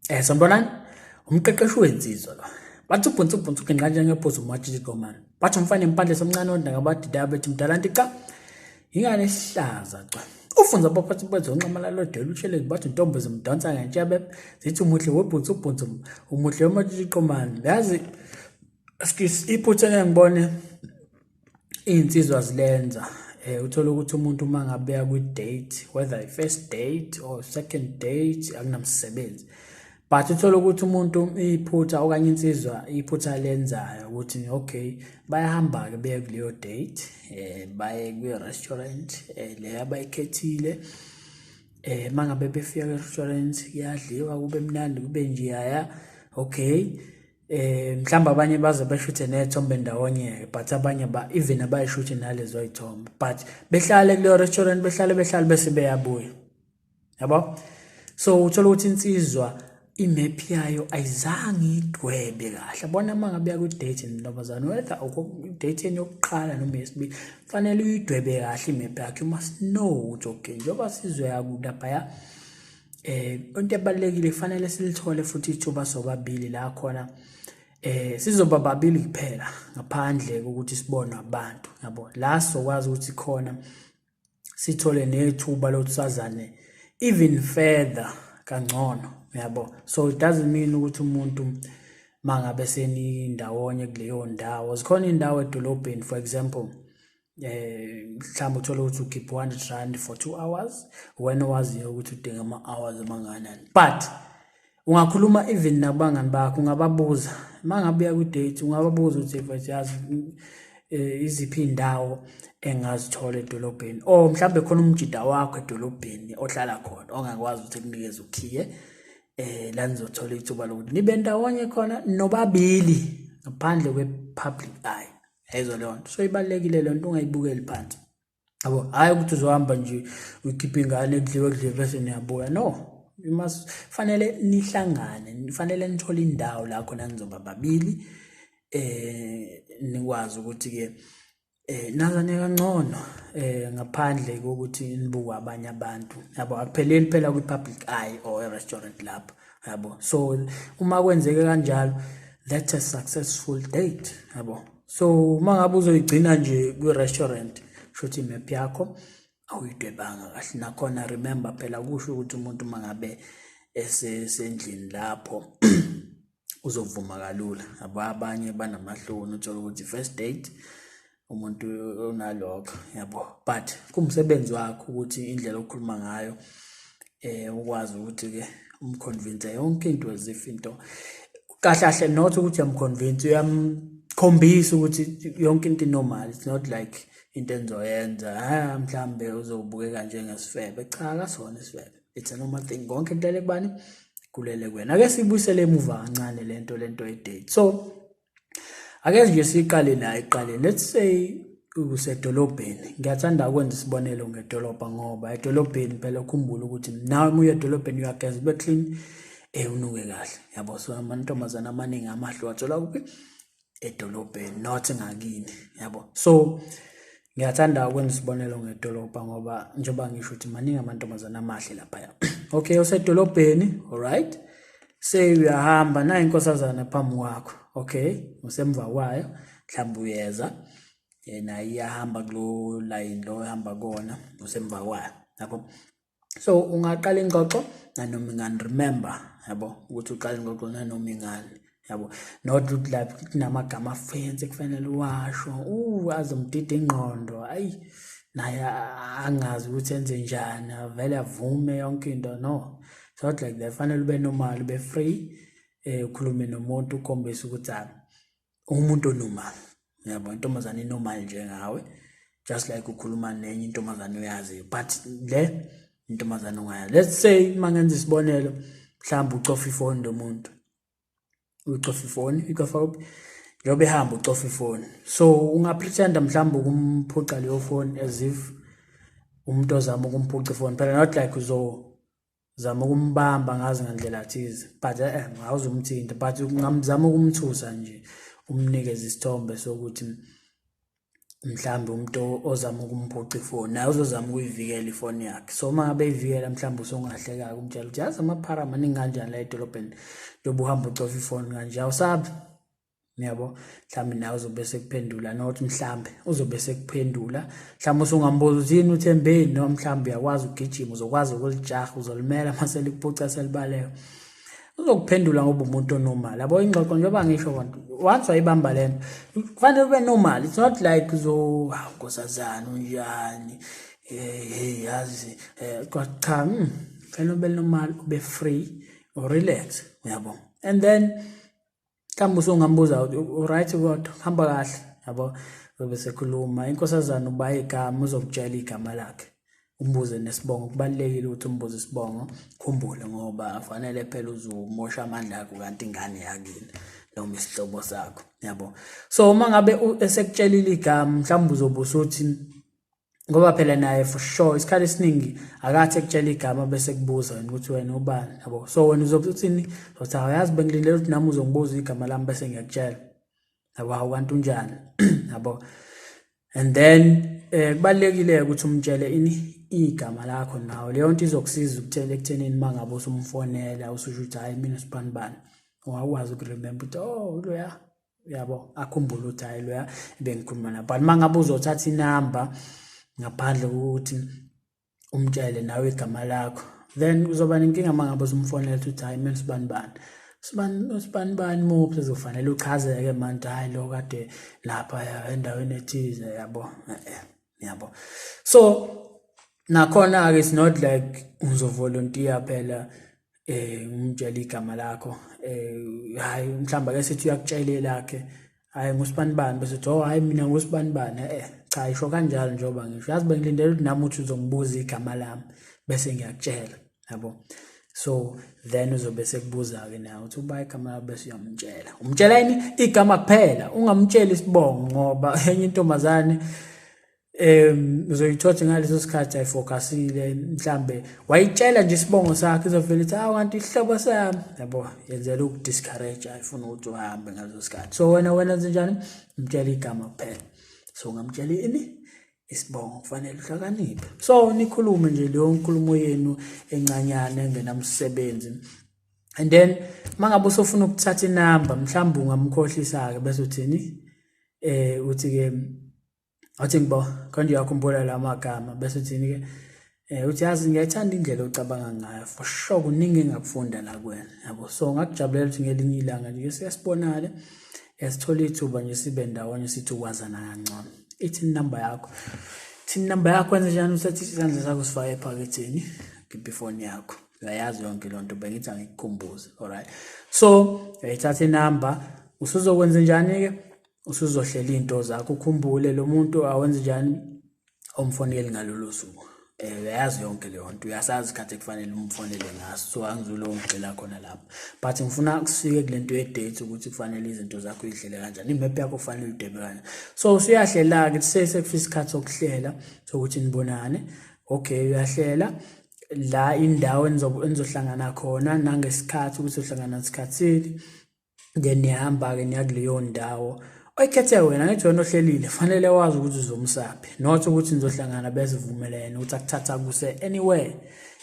Sanibonani. Umqeqeshi wensizwa lo. Bathi ubhunsu ubhunsu uginqa njengephuzu umatshitshi gomane. Bathi umfana impandle somncane ondanga badida bethi mdala nti cha. Ingane esihlaza cha. Ufunza abaphathi bezonxamala lodela ushelezi bathi intombi zimdonsa ngentshebe zithi umuhle webhunsu ubhunsu umuhle wematshitshi qomane. Yazi excuse iphutha engeke ngibone iy'nsizwa zilenza uthola ukuthi umuntu uma ngabe uya kwi-date, whether i-first date or second date, akunamsebenzi, but uthola ukuthi umuntu iphutha okanye insizwa iphutha lenzayo ukuthi okay, bayahamba-ke beye kuleyo date, baye kwi-restaurant le abayikhethile. Uma ngabe befika kwi-restaurant, kuyadliwa, kube mnandi, kube njeyaya. Okay, mhlawumbe abanye baze beshuthe ney'thombe ndawonye-ke, but abanye ba even abayishuthi nalezo y'thombe, but behlale kuleyo restaurant, behlale behlale, bese beyabuya, yabo. So uthola ukuthi insizwa imephi yayo ayizange idwebe kahle, yabona. Uma ngabe uya kwi-date nentombazane, whether date yokuqala noma yesibili, kufanele uyidwebe kahle imephi yakho. You must know ukuthi okay, njengoba sizoya laphaya, into ebalulekile, kufanele silithole futhi ithuba sobabili la khona sizoba babili kuphela ngaphandle kokuthi sibonwe abantu, yabo, la sizokwazi ukuthi khona sithole nethuba lokuthi sazane even further kangcono, yabo. So it doesn't mean ukuthi umuntu mangabe senindawonye kuleyo ndawo, zikhona indawo edolobheni, for example, mhlawumbe uthole ukuthi ukhipha R100 for 2 hours, wena owaziyo ukuthi udinga ama-hours amangakanani, but ungakhuluma even nabangani bakho, ungababuza uma ngabe uya kwi-date, ungababuza ukuthi mfethu, yazi, iziphi iy'ndawo engazithola edolobheni, or mhlawumbe khona umjida wakho edolobheni ohlala khona ongakwazi ukuthi kunikeze ukhiye la nizothola ithuba lokuthi nibe ndawonye khona nobabili ngaphandle kwe-public eye. Yayizwa leyo nto? So ibalulekile leyo nto, ungayibukeli phansi, yabo. Hhayi ukuthi uzohamba nje uyikhiphe ingane, kudliwe kudliwe, bese niyabuya. No, you must, fanele nihlangane, fanele nithole indawo la khona nizoba babili, nikwazi ukuthi ke nazane kangcono ngaphandle kokuthi nibukwe abanye abantu, yabo. Akupheleli phela kwi-public eye or e-restaurant lapho, yabo. So uma kwenzeke kanjalo, that's a successful date, yabo. So uma ngabe uzoyigcina nje kwi-restaurant, shuthi imap yakho awuyidwebanga kahle. Nakhona remember phela, kusho ukuthi umuntu uma ngabe esesendlini lapho uzovuma kalula, yabo. Abanye banamahloni, uthola ukuthi first date umuntu unalokho, yabo, but kumsebenzi wakho ukuthi indlela okhuluma ngayo ukwazi ukuthi ke umconvince yonke into as if into kahle kahle, not ukuthi uyamconvince, uyamkhombisa ukuthi yonke into normal. It's not like into enizoyenza, ha, mhlambe uzobukeka njengesifebe. Cha, akasona isifebe, it's a normal thing. Konke kulele kubani? Kulele kuwena. Ake sibuyisele emuva kancane lento ye-date. So ake nje siqale la eqaleni. Let's say usedolobheni. Ngiyathanda ukwenza isibonelo ngedolobha ngoba edolobheni phela, ukhumbule ukuthi nawe uma uya edolobheni uyageza, ube clean, unuke kahle, yabo. So amantombazane amaningi amahle wathola kuphi? Edolobheni, not ngakini, yabo. So ngiyathanda ukwenza isibonelo ngedolobha ngoba njengoba ngisho ukuthi maningi amantombazane amahle laphaya. Okay, usedolobheni, alright, say uyahamba nayi inkosazana phambi kwakho, okay, usemva kwayo, mhlawumbe uyeza, yena iyahamba kulo line lo ehamba kona, usemva kwayo, yabo. So ungaqala ingxoxo nanoma ingani, remember, yabo, ukuthi uqala ingxoxo nanoma ingani, yabo, not ukuthi like kunamagama fancy kufanele uwasho azomdida ingqondo, ayi, naye angazi ukuthi enze njani, avele avume yonke into. No, it's not like that. Fanele ube normal, ube free, ukhulume nomuntu, ukhombise ukuthi umuntu onormal, yabo, intombazane inormal njengawe, just like ukhuluma nenye intombazane oyaziyo, but le intombazane ongayazi. Let's say uma ngenza isibonelo, mhlawumbe ucofa ifoni lo muntu, ucofa ifoni, uyicofa kuphi? Njengoba ehamba ucofa ifoni. So ungapretenda mhlawumbe ukumphuca leyo phone as if umuntu ozama ukumphuca ifoni phela, not like uzozama ukumbamba ngazi ngandlela thize, but awuzumthinta, but ungamzama ukumthusa nje, umnikeze isithombe sokuthi Mhlawumbe umuntu ozama ukumphuca ifoni naye uzozama ukuyivikela ifoni yakhe. So uma ngabe eyivikela mhlawumbe usongahleka-ke umtshela ukuthi yazi amaphara maningi kanjani la edolobheni, njengoba uhamba ucofa ifoni kanje awusabi, yabo. Mhlawumbe nawe uzobe sekuphendula, not mhlawumbe uzobe sekuphendula, mhlawumbe usungambuza ukuthi yini uthembeni, noma mhlawumbe uyakwazi ukugijima, uzokwazi ukulijaha, uzolimela mase likuphuca selibaleka. Uzokuphendula ngoba umuntu onormal, yabo. Ingxoxo njengoba ngisho bantu, once wayibamba lento kufanele ube normal. It's not like uzo, hawu nkosazana, unjani, hey yazi, cha, kufanele ube normal, ube free, relax, uyabo. And then mhlawumbe usungambuza, right, kodwa hamba kahle, yabo. Uzobe sekhuluma inkosazana, uba igama, uzokutshela igama lakhe, umbuze nesibongo. Kubalulekile ukuthi umbuze isibongo, khumbule, ngoba fanele phela uzumosha amandla akho kanti ingane yakini noma isihlobo sakho, yabo. So uma ngabe esekutshelile igama, mhlawumbe uzobe usuthi, ngoba phela naye for sure isikhathi esiningi akathi ekutshela igama bese kubuza wena ukuthi wena ubani, yabo. So wena uzobe uthini? Uzothi, awuyazi, bengilindele ukuthi nami uzongibuza igama lami bese ngiyakutshela, yabo. Hawu, kanti unjani, yabo. And then kubalulekile ukuthi umtshele ini igama lakho nawe. Leyo nto izokusiza ukuthela ekuthenini uma ngabe usumfonela ususho ukuthi hayi, mina sibani bani, ungakwazi ukuremember ukuthi oh, loya, yabo, akhumbule ukuthi hayi, loya bengikhuluma naye. But uma ngabe uzothatha inamba ngaphandle kokuthi umtshele nawe igama lakho, then uzoba nenkinga uma ngabe usumfonela ukuthi hayi, mina sibani bani, sibani sibani bani muphi. Uzofanele uchazeke manje, hayi, lo kade lapha endaweni ethize, yabo, yabo. So nakhona-ke it's not like uzovolontiya phela umtshela igama lakho. Hayi, mhlawumbe ake sithi uyakutshela lakhe, hayi, ngusibani bani, bese uthi, oh hayi, mina ngusibani bani. Cha, isho kanjalo njengoba ngisho, yazi bengilindele ukuthi nami uthi uzongibuza igama lami bese ngiyakutshela, yabo. So then uzobe sekubuza-ke nawe ukuthi uba igama lakho, bese uyamtshela. Umtshela yini? Igama kuphela, ungamtsheli isibongo, ngoba enye intombazane uzoyithola ngaleso sikhathi ayifocusile, mhlambe wayitshela nje isibongo sakhe, izovela ithi, hawu, kanti isihlobo sami, yabo. Yenzela ukudiscourage, ayifuna ukuthi uhambe ngaleso sikhathi. So wena njani? Umtshela igama kuphela. So ungamtshela ini? Isibongo. Kufanele uhlakaniphe. So nikhulume nje leyo nkulumo yenu encanyana engenamsebenzi, and then mangabe usufuna ukuthatha inamba, mhlawumbe ungamkhohlisa-ke bese uthini, uthi-ke, athi ngibo konje uyakhumbula la magama, bese uthini-ke, uthi, yazi ngiyayithanda indlela ocabanga ngayo, for sure kuningi engakufunda la kuwena, yabo. So ngakujabulela ukuthi ngelinye ilanga nje siyasibonane, sithole ithuba nje sibe ndawonye, sithi ukwazana kangcono. Ithi inamba yakho, ithi inamba yakho. Wenze njani? Uthathe isandla sakho sifake ephaketheni, khipha ifoni yakho. Uyayazi yonke leyo nto, bengithi angikukhumbuze. Alright, so uyayithatha inamba, usuzokwenza njani-ke? Usuzohlela iy'nto zakho. Ukhumbule lo muntu awenze njani? Omfoneli ngalolo suku. Uyayazi yonke leyo nto, uyasazi isikhathi ekufanele umfonele ngaso, so angizulo ngigxila khona lapho, but ngifuna kusifike kule nto ye-date, ukuthi kufanele izinto zakho uyihlele kanjani, imephu yakho kufanele uyidwebe kanjani. So usuyahlela-ke, sekufika isikhathi sokuhlela sokuthi nibonane. Okay, uyahlela la indawo enizohlangana khona nangesikhathi, ukuthi uhlangana sikhathini. Then niyahamba-ke, niya kuleyo ndawo oyikhethe wena. Ngithi wena ohlelile, fanele wazi ukuthi uzomsaphi, not ukuthi nizohlangana bese vumelene ukuthi akuthatha kuse anywhere,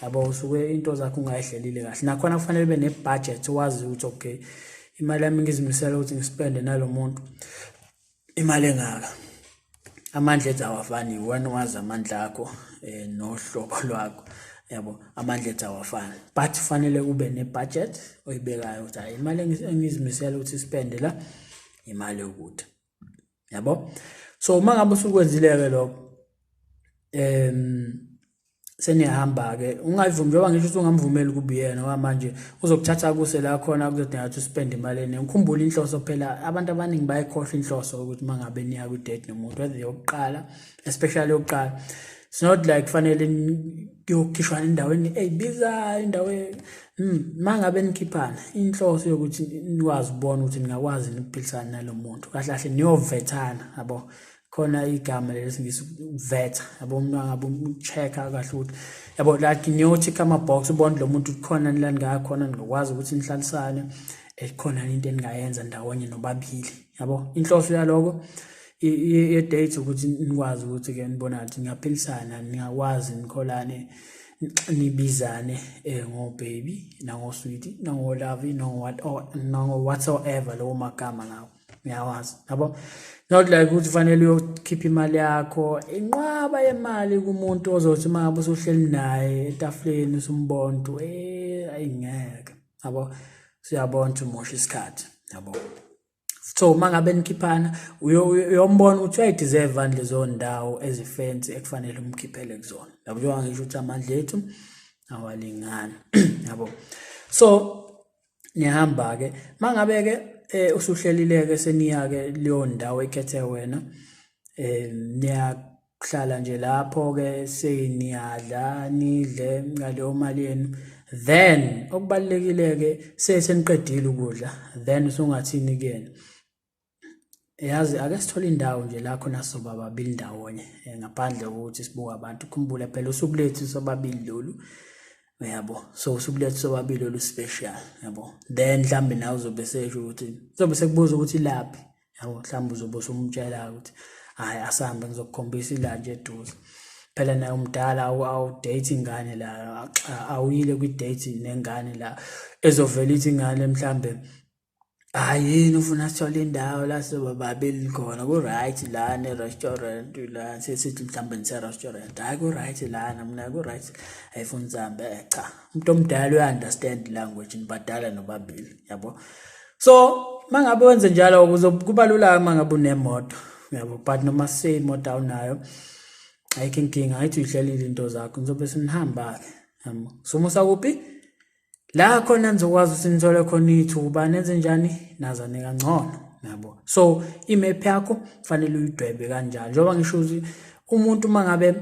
yabo. Usuke into zakho ungayihlelile kahle. Nakhona kufanele ube ne-budget, wazi ukuthi okay, imali yami ngizimisela ukuthi ngispende nalo muntu imali engaka. Amandla ethu awafani, wena wazi amandla akho nohlobo lwakho, yabo. Amandla ethu awafani, but kufanele ube ne-budget oyibekayo ukuthi hayi, imali engizimisela ukuthi spende la imali yokuthi, yabo. So uma ngabe usukwenzile-ke lokho, seniyahamba-ke. Ungayivumi, njengoba ngisho ukuthi ungamvumeli kube uyena, ngoba manje uzokuthatha kuse la khona kuzodinga ukuthi uspende imali eningi. Ukhumbule inhloso phela, abantu abaningi bayikhohlwa inhloso, ukuthi uma ngabe niya kwi-date nomuntu, whether yokuqala, especially yokuqala, it's not like kufanele kuyokhishwana endaweni eyibizayo, indawo uma ngabe nikhiphana, inhloso yokuthi nikwazi ukubona ukuthi ningakwazi ukuphilisana nalo muntu kahle kahle, niyovethana, yabo. Khona igama leli ukuvetha, yabo, umuntu angabe ucheck-a kahle ukuthi, yabo, like niyothikha ama-box, ubone lo muntu khona la ningakhona, ningakwazi ukuthi nihlalisane, khona into eningayenza ndawonye nobabili, yabo. Inhloso yaloko Ye-date ukuthi nikwazi ukuthi-ke nibona ukuthi niyaphilisana, niyakwazi nikholane, nibizane ngo-baby nango-sweetie nango-lovey nango-whatsoever lowo magama lawo uyawazi yabo. Not like ukuthi ufanele uyokhipha imali yakho inqwaba yemali kumuntu ozothi uma ngabe usuhleli naye etafuleni usumbona ukuthi ayingeke yabo, siyabona ukuthi umosha isikhathi yabo. So uma ngabe nikhiphana uyombona ukuthi uyayideserve lezo ndawo ezi-fancy ekufanele umkhiphele kuzona yabo, njengoba ngisho ukuthi amandla ethu awalingani yabo. So nihamba-ke uma ngabe-ke usuhlelile-ke seniya-ke leyo ndawo ekhethe wena, niyahlala nje lapho-ke seniyadla nidle ngaleyo mali yenu. Then okubalulekile-ke seniqedile ukudla, then usungathini kuyena, yazi ake sithole indawo nje la khona sizoba babili ndawonye ngaphandle kokuthi sibuke abantu. Khumbula phela usuku lethu sobabili lolu yabo, so usuku lethu sobabili olu special yabo. Then mhlambe nawe uzobe sesho ukuthi uzobe sekubuza ukuthi laphi yabo, mhlawumbe uzobe usumtshela ukuthi hhayi asambe ngizokukhombisa ila nje eduze. Phela naye umdala awu-date ingane la, awuyile kwi-date nengane la ezovela ithi ingane mhlambe hhayi yini ufuna sithole indawo la sizoba babili khona, ku-right lana e-restaurant la, sesithi mhlawumbe nise-restaurant, hhayi ku-right lana mina ku-right ayifuni sihambe. Cha, umuntu omdala uya-understand language, nibadala nobabili yabo. So uma ngabe wenze njalo kuba lula uma ngabe unemoto yabo, but noma seyimoto awunayo ayikho inkinga, ayithi uyihlelile into zakho, nizobe senihamba-ke yabo. Sumusa kuphi la khona nizokwazi ukuthi nithole khona ithuba nenze njani nazane kangcono yabo. So imap yakho kufanele uyidwebe kanjalo, njengoba ngisho ukuthi umuntu uma ngabe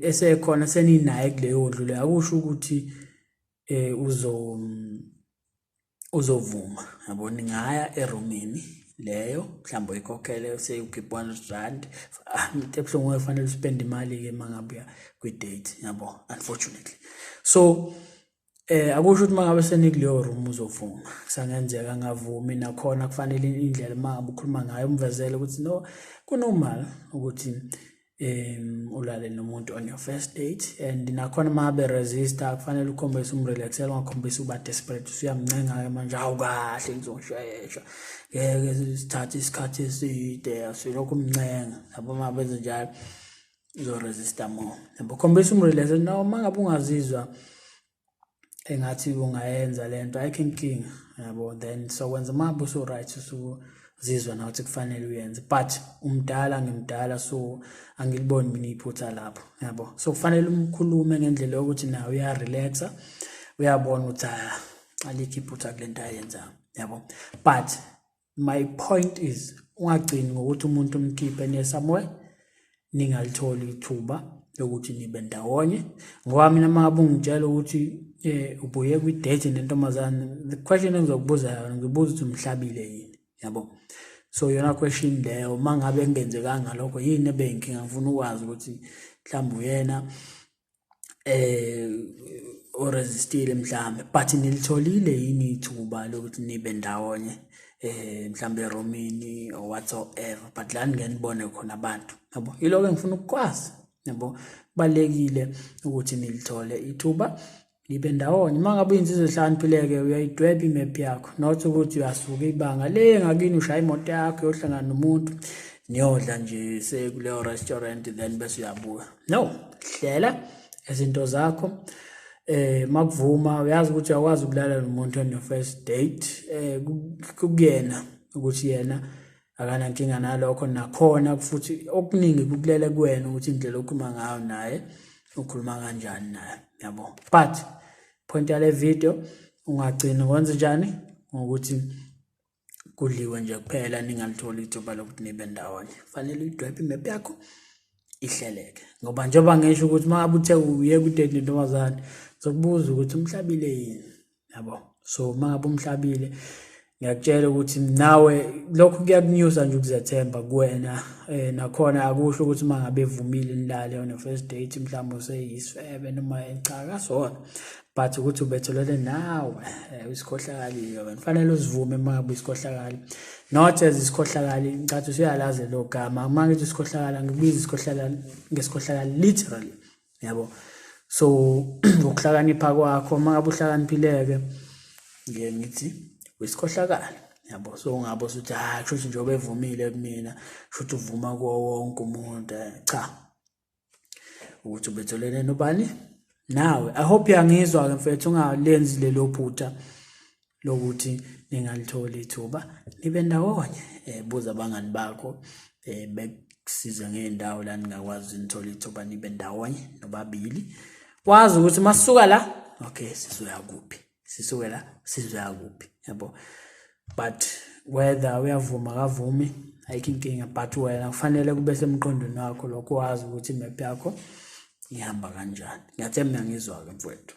esekhona seninaye kuleyo ndlu leyo, akusho ukuthi uzovuma yabo. Ningaya erumini leyo mhlawumbe uyikhokhele seyukhipha 100 rand, into ebuhlungu kufanele uspend imali-ke uma ngabe uya kwi-date yabo, unfortunately. So akusho ukuthi uma ngabe senikuleyo room uzovuma, kusangenzeka angavumi nakhona. Kufanele indlela uma ngabe ukhuluma ngayo umvezele ukuthi no, ku-normal ukuthi ulale nomuntu on your first date, and nakhona uma ngabe resista kufanele ukhombise umrelaxela, ungakhombisi ukuba desperate usuyamncenga-ke manje, hawu kahle ngizoshesha ngeke sithathe isikhathi eside, asilokhu umncenga yabo. Uma benze njalo uzoresista more yabo, khombisa umrelaxela. No, uma ngabe ungazizwa engathi ungayenza lento ayikho inkinga yabo, then sokwenza uma ngabe usu-right usuzizwa nawe ukuthi kufanele uyenze, but umdala ngimdala so angiliboni mina iphutha lapho yabo. So kufanele umkhulume ngendlela yokuthi nawe uyarelaxa, uyabona ukuthi alikho iphutha kule nto ayenzayo yabo. But my point is ungagcini ngokuthi umuntu umkhiphe niye somewhere ningalitholi ithuba lokuthi nibe ndawonye, ngoba mina uma ngabe ungitshela ukuthi ubuye kwi-date nentombazane, the question engizokubuza yona ngibuza ukuthi umhlabile yini yabo. So yona question leyo, uma ngabe kungenzekanga lokho yini ebeyinkinga, ngifuna ukwazi ukuthi mhlawumbe uyena oresistile mhlambe, but nilitholile yini ithuba lokuthi nibe ndawonye mhlambe eromini or whatsoever, but la ningeke nibone khona abantu yabo. Yiloko engifuna ukukwazi yabo, kubalulekile ukuthi nilithole ithuba nibe ndawonye. Uma ngabe uyinsizwa ehlakaniphile-ke uyayidweba imephu yakho, not ukuthi uyasuka ibanga le ngakini ushaya imoto yakho uyohlangana nomuntu niyodla nje sekuleyo restaurant then bese uyabuya. No, hlela izinto zakho. Makuvuma uyazi ukuthi uyakwazi ukulala nomuntu on your first date, kukuyena ukuthi yena akanankinga nalokho, nakhona futhi okuningi kukulele kuwena ukuthi indlela okhuluma ngayo naye ukhuluma kanjani naye yabo. But point yale video ungagcini ngokwenze njani ngokuthi kudliwe nje kuphela ningalitholi ithuba lokuthi nibe ndawonye. Fanele uyidwebe imap yakho ihleleke, ngoba njengoba ngisho ukuthi uma ngabe uthe uye kwi-date nentombazane zokubuza ukuthi umhlabile yini yabo. So uma ngabe umhlabile Ngiyakutshela ukuthi nawe lokhu kuyakunyusa nje ukuzethemba kuwena. Nakhona akusho ukuthi uma ngabe evumile nilale on a first date mhlawumbe useyisifebe noma cha, akasona, but ukuthi ubethelele nawe, uyisikhohlakali-ke wena. Kufanele uzivume uma ngabe uyisikhohlakali, not as isikhohlakali. Ngicathi usuyalazi lelo gama. Uma ngithi isikhohlakali, angikubizi isikhohlakali ngesikhohlakali literally, yabo. So ngokuhlakanipha kwakho, uma ngabe uhlakaniphile-ke, ngiye ngithi uyisikhohlakali, yabo. So ungabe usuthi, "Hayi, kusho ukuthi njengoba evumile kumina, kusho ukuthi uvuma kuwo wonke umuntu." Cha, ukuthi ubetholene nobani nawe. I hope uyangizwa-ke mfethu, ungalenzi lelo phutha lokuthi ningalitholi ithuba nibe ndawonye. Buza abangani bakho, bekusize ngey'ndawo la ningakwazi nithole ithuba nibe ndawonye nobabili, wazi ukuthi masisuka la, okay, sizoya kuphi, sisuke la sizoya kuphi, yabo. But whether uyavuma akavumi, ayikho inkinga, but wena kufanele kube semqondweni wakho lokho, wazi ukuthi imap yakho ihamba kanjani. Ngiyathemba ngiyangizwa-ke mfowethu.